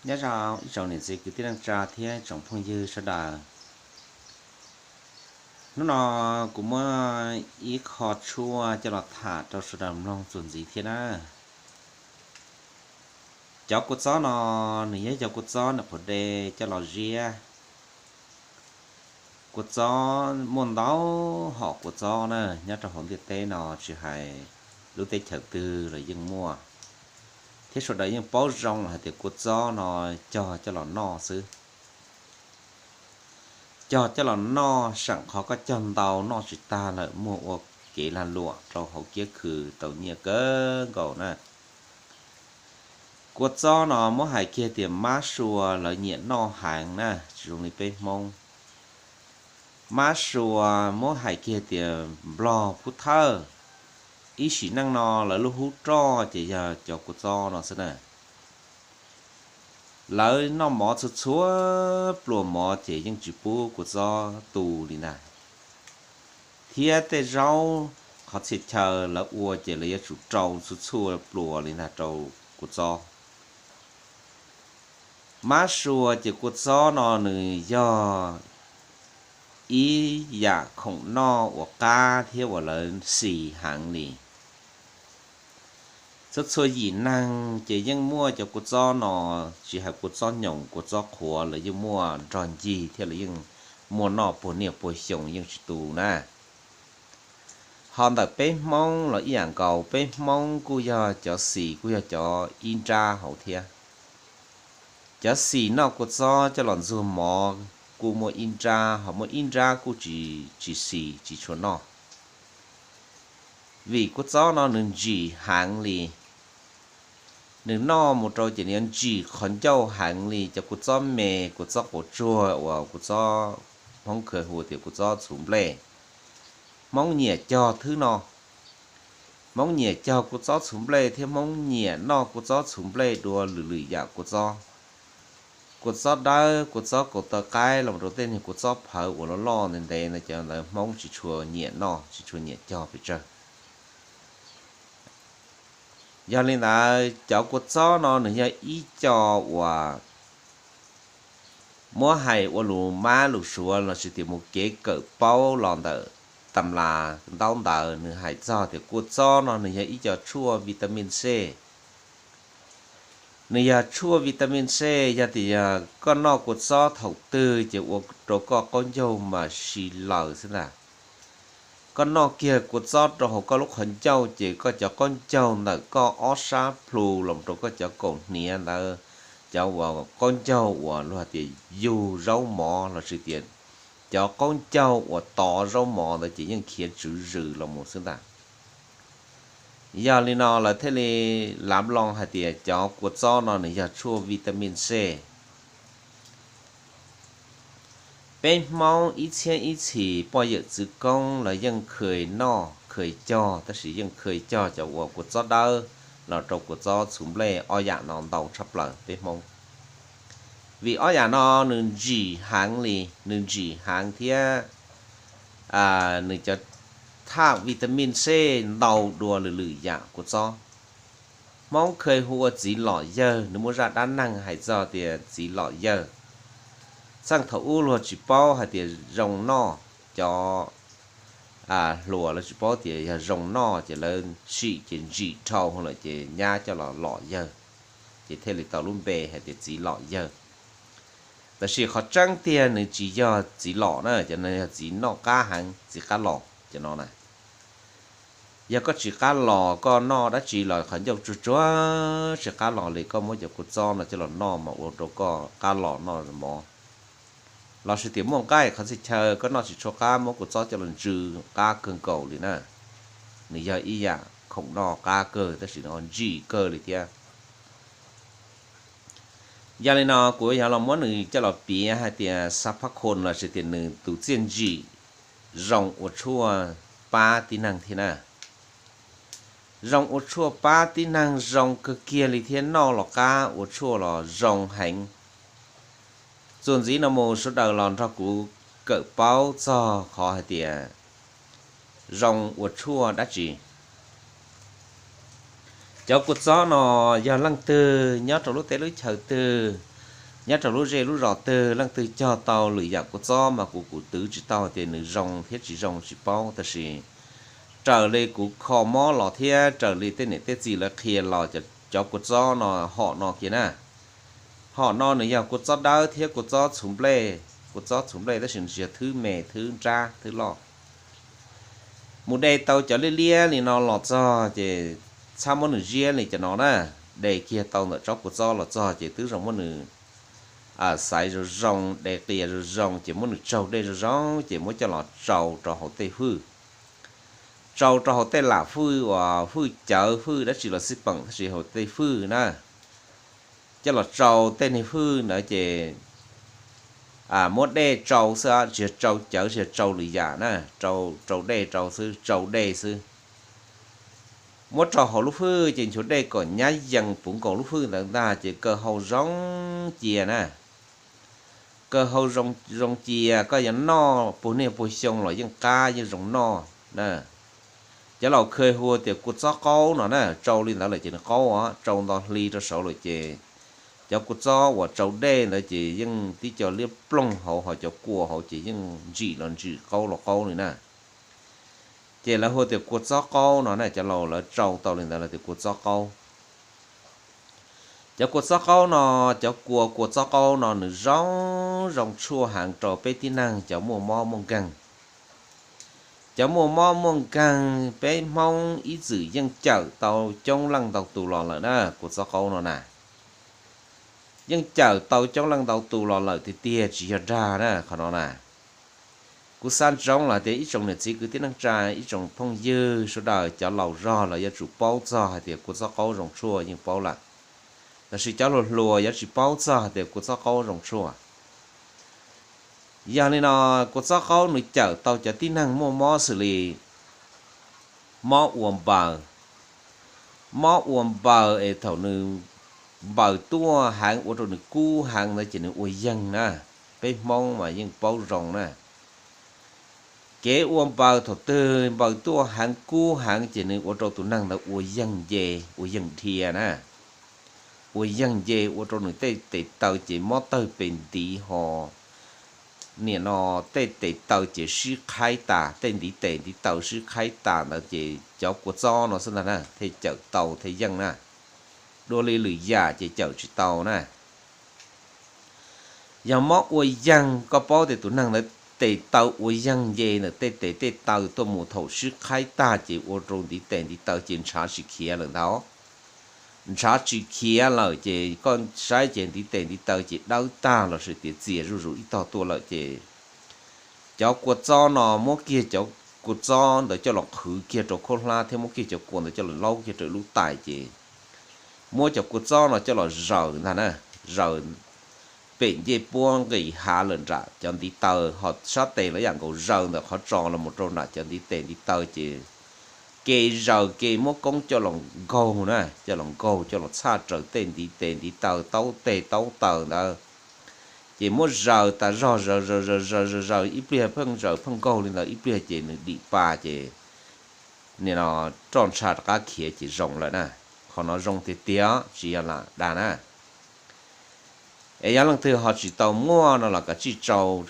Nyob zoo ib tsoom niam txiv kwv tij neej tsa thiab tsoom phooj ywg sawv daws. Hnub no kuv muab ib qho tshuaj coj los tham rau sawv daws mloog txuas ntxiv thiab na. Cov kua txob no nws yog cov kua txob ntawm qhuav de coj los ziab. Kua txob muaj ntau hom kua txob na, nyob rau hauv ntiaj teb no tsis hais lub teb chaws twg los yeej muaj, thiab sawv daws yeej paub zoo los hais tias kua txob no cog coj los noj xwb. Cog coj los noj, seem qhov koj cog ntau noj tsis tag lawm muag ua kev lag luam rau hauv kiab khw tau nyiaj kawg nkaus na. Kua txob no muab hais kiag tias mab sua lawv nyiam noj heev na, tsis zoo li peb Hmoob. Mab sua muab hais kiag tias Nplog Pub Thawj, ib sim neej no lawv lub hub roj ces yog cov kua txob no xwb na. Lawv noj mov txhua txhua pluas mov ces yeej tsis pub kua txob tu li ntag. Thiab tej zaub qhov txhia chaw lawv ua ces lawv yuav tsum rau txhua txhua pluas li ntag rau kua txob. Mab sua ces kua txob no nws yog ib yam khoom noj uas qab thiab uas lawv xis heev li. Txhua txhua yim neeg ces yeej muaj cov kua txob no, tsis hais kua txob nyoos kua txob qhuav lawv yeej muaj nrog ncig thiab lawv yeej muaj noj puag niaj puag xyoo yeej tsis tu na. Ho ntawm peb Hmoob los ib yam nkaus, peb Hmoob kuj yog cov xis kuj yog cov ib nrab hauv thiab. Cov xis noj kua txob coj los ntxuag mov kuj muaj ib nrab, ho muaj ib nrab kuj tsis, tsis xis tsis tshua noj. Vim kua txob no nws ntsim heev li, nws noj mus rau ces nws yuav ntsim qhov ncauj heev li. Cov kua txob me, kua txob quav tsuag uas kua txob Hmoob khaws hu tias kua txob txhuv nplej, Hmoob nyiam cog thwb no. Hmoob nyiam cog kua txob txhuv nplej thiab Hmoob nyiam noj kua txob txhuv nplej dua lwm lwm yam kua txob. Kua txob dawb, kua txob kaus taw qaib los rau tej niag kua txob phawv uas loj loj ntev ntev no cov ntawd Hmoob tsis tshua nyiam noj, tsis tshua nyiam cog pes tsawg. Yog li ntawd cov kua txob no nws yog ib co uas muab hais ua lus mab lus suav lossis tias mus kev kawm paub los ntawm tam las ntaub ntawv nws hais txog tias kua txob no nws yog ib co tshuaj vitamin C. Nws yog tshuaj vitamin C, yog tias yog koj noj kua txob thaum twg ces ua rau koj qaub ncaug mas si laws xwb ntag. Koj noj kiag kua txob rau hauv koj lub qhov ncauj ces koj cov qaub ncaug ntawm koj ob sab plhu los rau koj cov kaum hniav ntawd, cov uas qaub ncaug uas luag tias yug zaub mov lossis tias cov qaub ncaug uas tov zaub mov ntawd ces yeej khiav tswv zws los mus xwb ntag. Yog li no lawv thiaj li lav loo hais tias cov kua txob no nws yog tshuaj vitamin C. Peb Hmoob ib txhiab ib txhis poj yawm txwv koob lawv yeej khas noj khas cog, tab sis yeej khas cog cov uas kua txob dawb los rau kua txob txhuv nplej, ob yam no ntau tshaj plaws peb Hmoob. Vim ob yam no nws ntsim heev li, nws ntsim heev thiab nws cov thaj vitamin C ntau dua lwm lwm yam kua txob. Hmoob khas hu ua txiv lom yawg, nws muaj zaj dab neeg hais txog tias txiv lom yawg. Txheej thaum ub luag tsis paub hais tias zoo noj, cov hluas lawv tsis paub tias yog zoo noj ces lawv sim ces ntsim dhau lawm ces nyab coj los lom yawg, ces thiaj li tau lub npe hais tias txiv lom yawg. Tab sis qhov tseeb tiag nws tsis yog txiv lom na, cov no yog txiv noj qab heev, txiv qab los cov no na. Yog koj tsis qab los, koj noj dab tsi los qhov ncauj tsuag tsuag tsis qab los li, koj muab cov kua txob no coj los noj mas ua rau koj qab los noj mov. Lossis tias muaj nqaij qhov txhia chaw koj noj tsis tshua qab muab kua txob coj los ntsw qab kawg nkaus li na. Nws yog ib yam khoom noj qab kawg tab sis no ntsim kawg li thiab. Yog li no kuv yuav los muab nws coj los piav hais tias xab phab khon lossis tias nws tus txiaj ntsim zoo ua tshuaj pab tib neeg thiab na. Zoo ua tshuaj pab tib neeg zoo kawg kiag li thiab noj los qab ua tshuaj los zoo heev. Txuas ntxiv no mus sawv daws los nrog kuv kawm paub txog qhov hais tias zoo ua tshuaj dab tsi. Cov kua txob no yog leej twg nyob rau lub teb lub chaw twg Nyob rau lub zej lub zos twg leej twg cog tau lwm yam kua txob mas kuv kuv twv tsis tau tias nws zoo thiab tsis zoo tsis paub, tab sis raws li kuv kho mob los thiab raws li tej niam tej txiv lawv qhia los cov kua txob no hom no kiag na. Hom no nws yog kua txob dawb thiab kua txob txhuv nplej, kua txob txhuv nplej tab sis nws tsis yog thwb me thwb nrab thwb loj. Mus de tau cov liab liab li no los txog ces txhob muab nws ziab li cov no na. De kiag tau ntawm tsob kua txob los txog ces twb zoo muab nws xaiv zoo zoo, de qias zoo zoo ces muab nws tsaug dej zoo zoo ces muab coj los tsau rau hauv tej hwj, tsau rau hauv tej lam hwj uas hwj cawv hwj dab tsi los xij peem tab sis hauv tej hwj na. Coj los tsau tej niag hwj ntawd ces muab dej tsau xwb, tsis yog tsau cawv tsis yog tsau lwm yam na, tsau dej rau xwb, tsau dej xwb. Muab rau hauv lub hwj ces nchuav dej kom nyab yees puv nkaus lub hwj ntawd ntag ces kaw hau zoo cia na. Kaw hau zoo cia, koj yuav noj puag niaj puag xyoo los yeej qab yeej zoo noj na. Cov laus khw hu tias kua txob qaub no na, tsau li ntawd lawm ces nws qaub os, tsau nto hli rau saud lawm ces cov kua txob uas tsau dej ntawd ces yeej tib co liab ploog hauv, ho cov kua hauv ces yeej ntsim los ntsim qaub los qaub li na. Ces lawv hu tias kua txob qaub no na, cov laus lawv tsau tau li ntawd lawv tias kua txob qaub. Cov kua txob qaub no, cov kua kua txob qaub no nws zoo zoo tshuaj heev rau peb tib neeg cov muaj mob muaj nkeeg. Cov muaj mob muaj nkeeg peb Hmoob ib txwm yeej cawm tau coob leej ntau tus los lawm na, kua txob qaub no na. Yeej cawm tau coob leej ntau tus los lawm tiag tiag tsis yog dag na qhov no na. Kuv xav ntsoov los tias ib tsoom niam txiv kwv tij neej tsa, ib tsoom phooj ywg sawv daws cov laus zog los yuav tsum paub txog hais tias kua txob qaub zoo tshuaj yeej paub lawm. Tab sis cov hluas hluas yuav tsis paub txog hais tias kua txob qaub zoo tshuaj. Yog li no, kua txob qaub nws cawm tau cov tib neeg muaj mob xws li mob ua npaws. Mob ua npaws es thaum nws npaws tuaj heev ua rau nws kub heev ntawd ces nws ua yeeg na. Peb Hmoob mas yeej paub zoo na. Kev ua npaws thaum twg npaws tuaj heev kub heev ces nws ua rau tus neeg ntawd ua yeeg nce, ua yeeg dhia na. Ua yeeg nce ua rau nws tej tes taw ces mob tawg pes ntiv ho nim no tej tes taw ces sib qhaib tas, tej ntiv tes ntiv taw sib qhaib tas ntawd ces cov kua txob no xwb ntag na thiaj cawm tau thiaj yeej na. Dua li lwm yam ces cawm tsis tau na. Yog mob ua yeeg, koj paub tias tus neeg ntawd tes taw ua yeeg nce ntawm tej tes tej taw tuaj mus thaum sib qhaib tag ces ua rau ntiv tes ntiv taw ces ntshav tsis khiav lawm ntag. Ntshav tsis khiav lawm ces koj saib ces ntiv tes ntiv taw ces dawb tag los sis tias txias zuj zus ib tog tuaj lawm ces cov kua txob no muab kiag cov kua txob ntawd coj los qhwv kiag rau khaub hlab thiab muab kiag cov kua ntawd coj los laub kiag rau lub tais ces muab cov kua txob no coj los zaws ntag na, zaws pem ncej puab nqis hav lawm nram cov ntiv taw ho sab tes los yam nkaus zaws ntawm qhov tsos los mus rau nram cov ntiv tes ntiv taw ces ke zaws ke muab koob coj los nkaug na, coj los nkaug coj los txhaj raws tej ntiv tes ntiv taw taub teg taub taw ntawd ces muab zaws tas zog zaws zaws zaws zaws zaws ib pliag pheej zaws pheej nkaug li ntawd ib pliag ces nws dim pa ces nim no roj ntsha rov qab khiav ces zoo lawm na. Qhov no zoo tiag tiag tsis yog lam dag na. Es yog leej twg ho tsis tau muaj no los kav tsij tsau,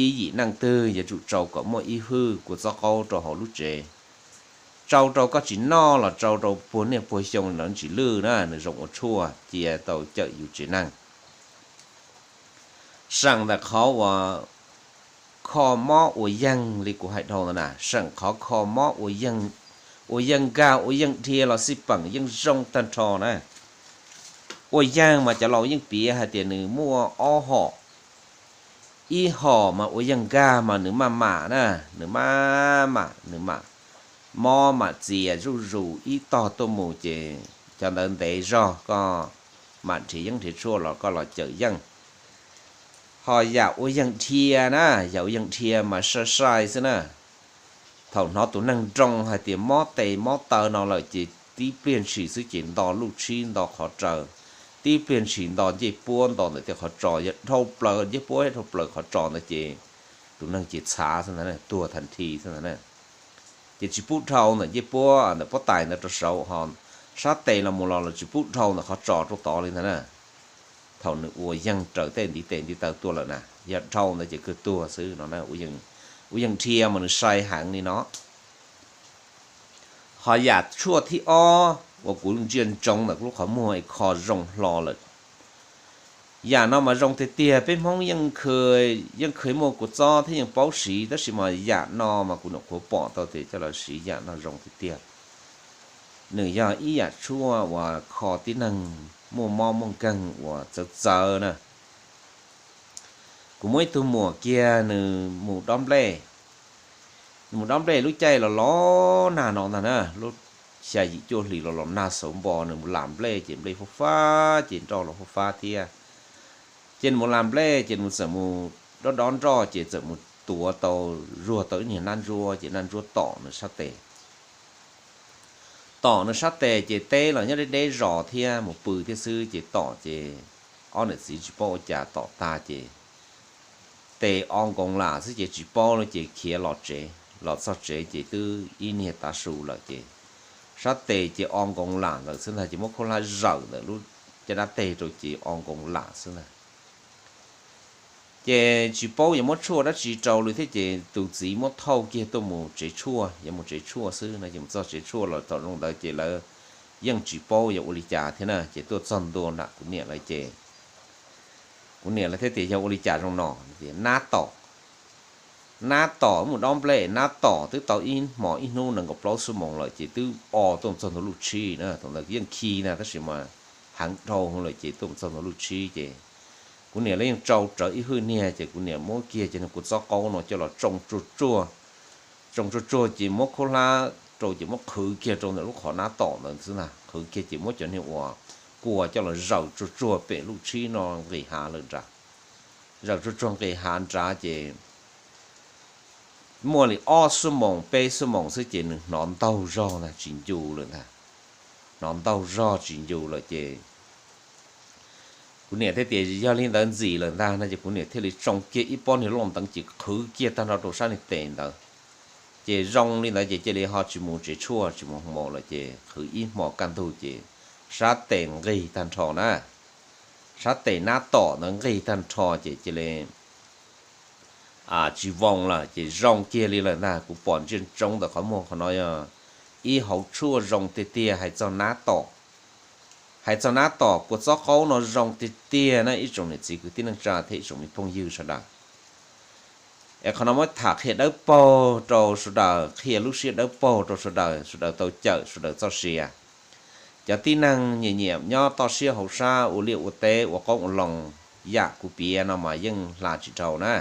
ib yim neej twg yuav tsum tsau kom muaj ib hwj kua txob qaub rau hauv lub tsev. Tsau rau koj tsis noj los tsau rau puag niaj puag xyoo los tsis lwj na, nws zoo ua tshuaj cia tau cawm yus tsev neeg. Seem ntawm qhov uas kho mob ua yeeg li kuv hais dhau ntawd na, seem qhov kho mob ua yeeg nkag ua yeeg dhia los xij peem yeej zoo tag nrho na. Ua yeeg mas cov laus yeej piav hais tias nws muaj ob hom. Ib hom mas ua yeeg nkag mas nws maj mam na, nws maj mam, nws mam mob mam txias zuj zus ib tog tuaj mus ces cov ntawd ntev zog koj mam nrhiav yeeb nrhiav tshuaj los koj los cawm yeej. Ho yam ua yeeg dhia na, yam ua yeeg dhia mas sai sai xwb na. Thaum hnov tus neeg nroo hais tias mob tes mob taw no lawm ces tib pliag ntshis xwb ces nto luj tshib nto qhov raws, tib pliag ntshis nto ncej puab nto ntawm tej qhov tsos, yog dhau plaws ncej puab dhau plaws qhov tsos ntawd ces tus neeg ces txhav xwb ntag, tuag tag nthi xwb ntag na. Ces tsis pub dhau ntawm ncej puab ntawm pob tais ntawd rau saud ho sab tes los mus los los tsis pub dhau ntawm qhov tsos rau tod li ntag na. thaum nws ua yeeg raws tej ntiv tes ntiv taw tuaj lawm na, yog dhau ntawd ces kawg tuag xwb no. Ua yeeg dhia mas nws sai heev li no. Ho yam tshuaj thib ob uas kuv ntsia ntsoov ntawm kuv lub qhov muag es kho zoo hlo lawm, yam no mas zoo tiag tiag, peb Hmoob yeej kha muaj kua txob thiab yeej paub siv, tab sis mas yam no mas kuv nyuam qhuav pom tau tias coj los siv yam no zoo tiag tiag. Nws yog ib yam tshuaj uas kho tib neeg muaj mob muaj nkeeg uas txawv txawv na. Kuv muaj ib tug muam kiag nws mus dob nplej, nws mus dob nplej lub caij los los nag no ntag na, lub xya yim cuaj hlis los los nag xauv npo, nws mus lam nplej ces nplej fab fab ces nroj los fab fab thiab. Ces nws mus lam nplej ces nws txawm mus dob dob nroj ces txawm mus tuav tau, zuag tau ib niag nab ntsuab ces nab ntsuab tom nws sab tes. Tom nws sab tes ces teb los nyob deb deb zos thiab mus pw thiab xwb ces tom ces ob niam txiv tsis paub ua cas tom tag ces tes o nkoos lam xwb ces tsis paub li ces khiav los tsev, los txog tsev ces twb ib niag tav su lawm ces sab tes ces o nkoos lam lawm xwb ntag, ces muab khaub hlab zawm ntawm lub caj dab teg rau ces o nkoos lam xwb ntag. Ces tsis paub yuav muab tshuaj dab tsi rau li thiab ces tus txiv muab thauj kiag tuaj mus tsev tshuaj, yuav mus tsev tshuaj xwb no. Ces mus txog tsev tshuaj los thaum zoo ntawd ces lawv yeej tsis paub yuav ua li cas thiab na, ces tuaj txog ntua nram kuv niam lawv ces kuv niam lawv thiaj tias yog ua li cas zoo no, nab tom. Nab tom, mus dob nplej nab tom twb tau ib hmos ib hnub nees nkaum plaub xuab moos lawm ces twb o tuaj txog ntua lub tshib na, thaum ntawd yeej khi na tab sis mas heev dhau lawm ces tuaj txog ntua lub tshib ces kuv niam lawv yeej tsau rawv ib hwj niag ces kuv niam muab kiag cov niag kua txob qaub no coj los tsoo tsuag tsuag. Tsoo tsuag tsuag ces muab khaub hlab rau ces muab qhwv kiag rau ntawm lub qhov nab tom ntawd xwb ntag, qhwv kiag ces muab cov niag uas kua coj los zaws tsuag tsuag pem lub tshib no nqis hav lawm nrad. Zaws tsuag tsuag nqis hav nrad ces muaj li ob xuab moos peb xuab moos xwb ces nws hnov ntaug zog ntag, tsis ncu lawm ntag. Hnov ntaug zog tsis ncu lawm ces kuv niam thiaj tias yog li ntawd ntxim lawm ntag no ces kuv niam thiaj li tsoo kiag ib pob niag loj nteev ces qhwv kiag tag nrho rau sab niag tes ntawd. Ces zoo li ntawd ces cia li ho tsis mus tsev tshuaj tsis mus hmo lawm ces qhwv ib hmo kaj ntug ces sab tes nqig tag nrho na. Sab tes nab tom ntawd nqig tag nrho ces cia li tsis voo lawm ces zoo kiag li lawm ntag. Kuv pom ntsia ntsoov ntawm qhov muag qhov no yog ib hauv tshuaj zoo tiag tiag hais txog nab tom. Hais txog nab tom kua txob qaub no zoo tiag tiag na ib tsoom niam txiv kwv tij neej tsa thiab ib tsoom me phooj ywg sawv daws. Es qhov no muab tham qhia dawb paug rau sawv daws, qhia lub siab dawb paug rau sawv daws, sawv daws tau cawm sawv daws txoj sia. Cov tib neeg nyiam nyiam nyob toj siab hauv sab ua liaj ua teb ua qoob ua loo, yam kuv piav no mas yeej hla tsis dhau na.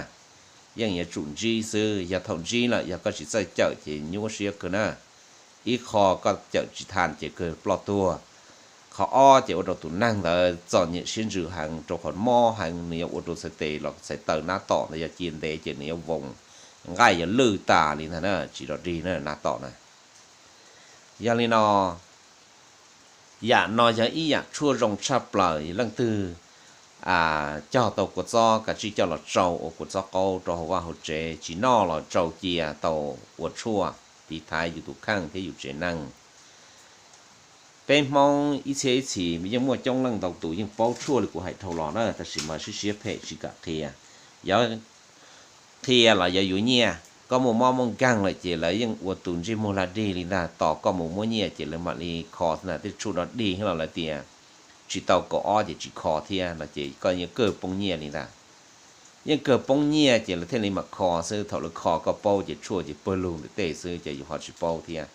Yeej yuav tsum ntsib xwb, yog thaum ntsib lawm yog koj tsis txawj cawm ces nyuaj siab kawg na. Ib qho koj cawm tsis tha ces kawg ploj tuag. Qhov ob ces ua rau tus neeg ntawd txom nyem siab ntsws heev rau qhov mob heev, nws yuav ua rau txhais tes los txhais taw nab tom ntawd yog cia ntev ces nws yuav voo nqaij yuav lwj tas li ntag na, tsis rov dig na nab tom na. Yog li no, yam no yog ib yam tshuaj zoo tshaj plaws, leej twg cog tau kua txob kav tsij coj los tsau ua kua txob qaub rau hauv vaj hauv tsev, tsis noj los tsau cia tau ua tshuaj tiv thaiv yus tus kheej thiab yus tsev neeg. Peb Hmoob ib txhiab ib txhis yeej muaj coob leej ntau tus yeej paub tshuaj li kuv hais dhau los na, tab sis mas siab siab phem tsis kam qhia. Yog qhia los yog yuav nyiaj, koj muaj mob muaj nkeeg lawm ces lawv yeej ua tus ntsej muag lag dig li ntag, tos koj mus muab nyiaj ces lawv mam li kho xwb ntag. Tej tshuaj dog dig los lawv tias tsis tau kaum ob ces tsis kho thiab no ces koj yeej kawg poob nyiaj li ntag. Yeej kawg poob nyiaj ces lawv thiaj li mam kho xwb, thaum lawv kho koj paub ces tshuaj ces pawg lug ntawm tej xwb ces yus ho tsis paub thiab.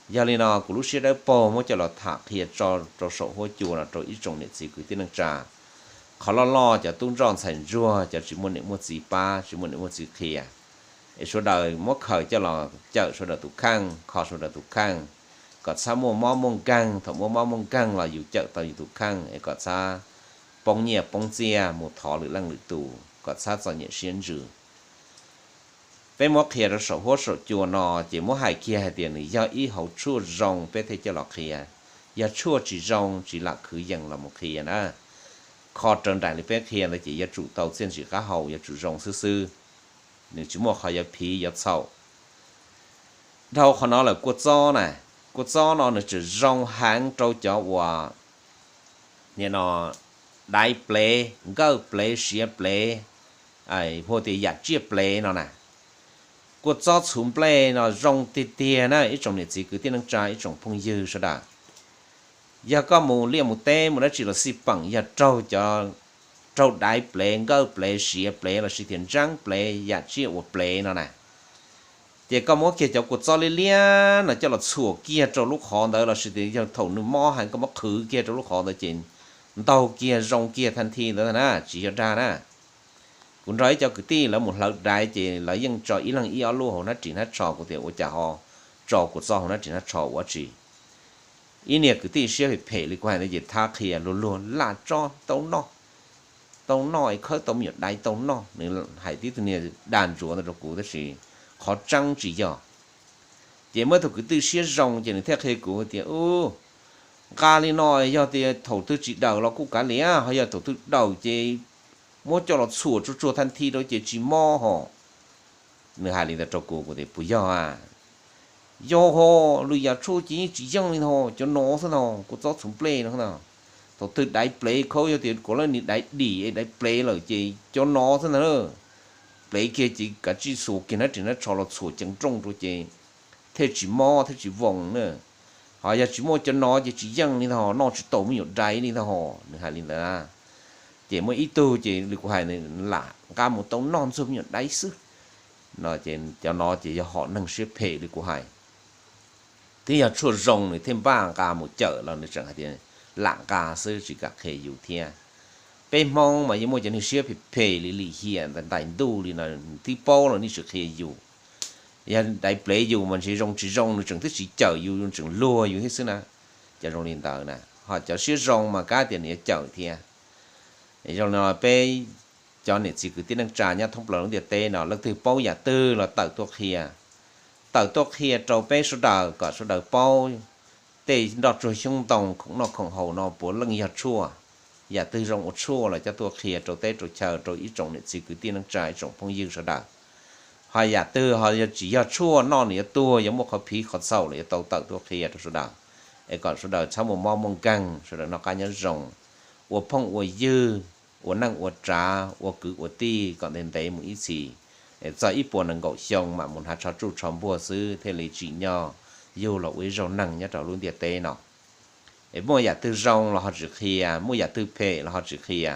Yog li no kuv lub siab dawb paug muab coj los tham qhia tso rau saum huab cua no rau ib tsoom niam txiv kwv tij neej tsa. Qhov loj loj cov tub ntsoj ntxhais ntsuag, cov tsis muaj niam muaj txiv pab, tsis muaj niam muaj txiv qhia, es sawv daws muab khaws coj los cawm sawv daws tus kheej, kho sawv daws tus kheej, kom txhob muaj mob muaj nkeeg. Thaum muaj mob muaj nkeeg los yus cawm tau yus tus kheej, es kom txhob poob nyiaj poob txiaj mus thov lwm leej lwm tus, kom txhob txom nyem siab ntsws. Peb muab qhia rau saum huab saum cua no ces muab hais kiag hais tias nws yog ib hauv tshuaj zoo peb thiaj coj los qhia. Yog tshuaj tsis zoo tsis lam khwv yees los mus qhia na. Kho raws nraim li peb qhia ntawd ces yuav tsum tau txiaj ntsim qab hau, yuav tsum zoo xwb xwb, nws tsis muaj qhov yuav phiv yuav txhaum. Dhau qhov no lawm kua txob na, kua txob no nws tseem zoo heev rau cov uas nim no daiv plev, nkawj plev, siav plev, hu tias yam tsiaj plev no na. Kua txob txhuv nplej no zoo tiag tiag na ib tsoom niam txiv kwv tij neej tsa, ib tsoom phooj ywg sawv daws. Yog koj mus liaj mus teb mus dab tsi los xij peem yog raug cov, raug daiv plev, nkawj plev, siav plev lossis tias ntseeb plev, yam tsiaj uas plev no na, ces koj muab kiag cov kua txob liab liab no coj los txhuam kiag rau lub qhov ntawd lossis tias yog thaum nws mob heev koj muab qhwv kiag rau lub qhov ntawd ces ntaug kiag zoo kiag thaj thi ntawd na, tsis yog dag na. Kuv nrog ib co kwv tij lawv mus hlawv daiv ces lawv yeej tso ib leeg ib ob lub hauv hnab ris hnab tsho, kuv tias ua cas ho tso kua txob hauv hnab ris hnab tsho ua tsi. Ib niag kwv tij siab phem phem li kuv hais ntawd ces thab qhia luag luag laj tsob tau noj, tau noj es khawb tau me nyuam daiv tau noj, nws hais tib tug niag dag ntsuav ntawd rau kuv tab sis qhov tseeb tsis yog. Ces muaj ib tug kwv tij siab zoo ces nws thiaj qhia kuv tias, u, nqa li no yog tias thaum twg tsis daws los kuj kav liam, ho yog thaum twg daws ces muab coj los txhuam tsuag tsuag thaj thi rau ces tsis mob ho. Nws hais li ntawd rau kuv, kuv tias puas yog a? Yog ho, lwm yam tshuaj ces yeej tsis yeej li no, cov no xwb no, kua txob txhuv nplej no. Thaum twg daiv plev khaub yog tias kuv lawv ni daiv dim daiv plev lawm ces cov no xwb ntag. Plev kiag ces kav tsij xuas kiag hnab ris hnab tsho los txhuam ceev nrooj rau ces thiaj tsis mob thiaj tsis voos na. Ho yog tsis muaj cov no ces tsis yeej li ntag, noj tsis tau me nyuam daiv li ntag ho, nws hais li ntawd. Ces muaj ib tug ces li kuv hais, lam nqa mus tau noj ntxuag me nyuam daiv xwb no. Ces cov no ces yog hom neeg siab phem li kuv hais. Twb yog tshuaj zoo nws thiaj npaj nqa mus cawm los nws tseem hais tias lam nqa xwb tsis kam qhia yus thiab. Peb Hmoob mas yeej muaj cov neeg siab phem phem li lim hiam ntais ntuj li no, twb paub los nej tsis qhia yus. Yog daiv plev yus mas ntshe zoo tsis zoo nws tseem twb tsis cawm yus, tseem luag yus thiab xwb na. Cov zoo li ntawd na, ho cov siab zoo mas kav tias nws yuav cawm thiab. Zoo li no peb cov niam txiv kwv tij neej tsa nyob thoob plaws lub ntiaj teb no leej twg paub yam twg los tawm tuaj qhia, tawm tuaj qhia rau peb sawv daws kom sawv daws paub tej nroj tsuag xyoob ntoo khoom noj khoom haus no puav leej yog tshuaj. Yam twg zoo ua tshuaj los coj tuaj qhia rau teb rau chaw rau ib tsoom niam txiv kwv tij neej tsa ib tsoom phooj ywg sawv daws. Ho yam twg ho yog tsis yog tshuaj noj nws yuav tuag yuav muaj qhov phiv qhov txhaum los yuav tau tawm tuaj qhia rau sawv daws, es kom sawv daws txhob muaj mob muaj nkeeg, sawv daws noj qab nyob zoo, ua phooj ua ywg, ua neej ua tsav, ua kwv ua tij kom ntev ntev mus ib txhis, es txog ib puas nees nkaum xyoo mam mus hnav tsho tsuj tsho npuag xwb thiaj li tsim nyog yug los ua ib zaug neeg nyob rau lub ntiaj teb no. Es muaj yam twg zoo los ho tsis qhia, muaj yam twg phem los ho tsis qhia,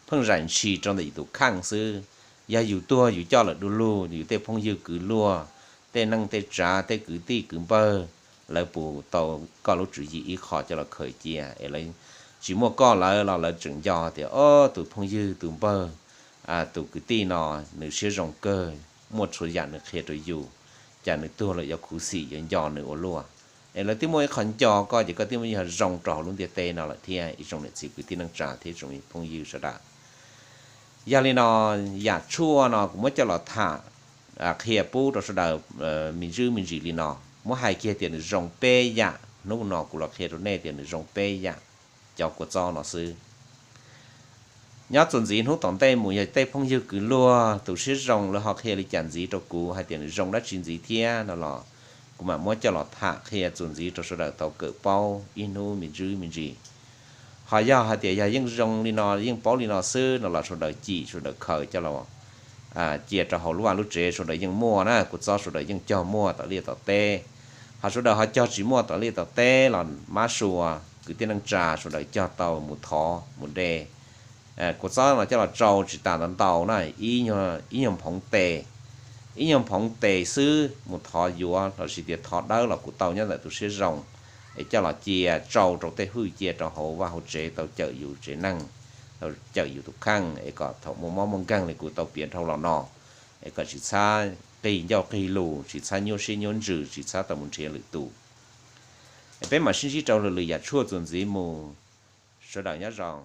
pheej zais ntshis rau ntawm yus tus kheej xwb. Yog yus tuag yus coj lawm du lug, yus tej phooj ywg kwv luag, tej neej tej tsav, tej kwv tij kwv npawg, lawv puas tau koj lub tswv yim ib qho coj los khaws cia, es lawv tsis muaj koj lawv los lawv tseem nco tias, o, tus phooj ywg tus npawg, tus kwv tij no nws siab zoo kawg, muaj txhua yam nws qhia rau yus, cas nws tuag lawm yuav khuv xim yuav nco nws ua luaj. Es lawv twb muaj ib qho nco koj ces koj twb muaj yog zoo rau hauv lub ntiaj teb no lawm thiab ib tsoom niam txiv kwv tij neej tsa thiab ib tsoom phooj ywg sawv daws. Yog li no, yam tshuaj no kuv muab coj los tham qhia pub rau sawv daws me ntsis me ntsis li no, muab hais kiag tias nws zoo peb yam, hnub no kuv los qhia rau nej tias nws zoo peb yam, cov kua txob no xwb. Nyob txuas ntxiv hnub tom ntej mus yog tej phooj ywg kwv luag tus siab zoo lawv ho qhia li cas ntxiv rau kuv hais tias nws zoo dab tsi ntxiv thiab no los kuv mam muab coj los tham qhia txuas ntxiv rau sawv daws tau kawm paub ib hnub me ntsis me ntsis. Ho yog hais tias yog yeej zoo li no yeej paub li no xwb no los sawv daws cim sawv daws khaws coj los cia rau hauv lub vaj lub tsev sawv daws yeej muaj na, kua txob sawv daws yeej cog muaj tom liaj tom teb. Ho sawv daws ho cog tsis muaj tom liaj tom teb los mab sua kwv tij neej tsa sawv daws cog tau mus thov mus de. Kua txob no coj los tsau tsis tas ntau ntau na, ib nyuag nphoov tes, ib nyuag nphoov tes xwb mus thov yuav lossis tias thov dawb los kuj tau nyob ntawm tus siab zoo. Es coj los cia tsau rau tej hwj cia rau hauv vaj hauv tsev tau cawm yus tsev neeg, tau cawm yus tus kheej es kom thaum muaj mob muaj nkeeg li kuv tau piav dhau los no, es kom tsis txhob qig ncauj qig lus, tsis txhob nyuaj siab nyuaj ntsws, tsis txhob tau mus nrhiav lwm tus. Es peb mam sib ntsib rau lwm lwm yam tshuaj txuas ntxiv mus. Sawv daws nyob zoo.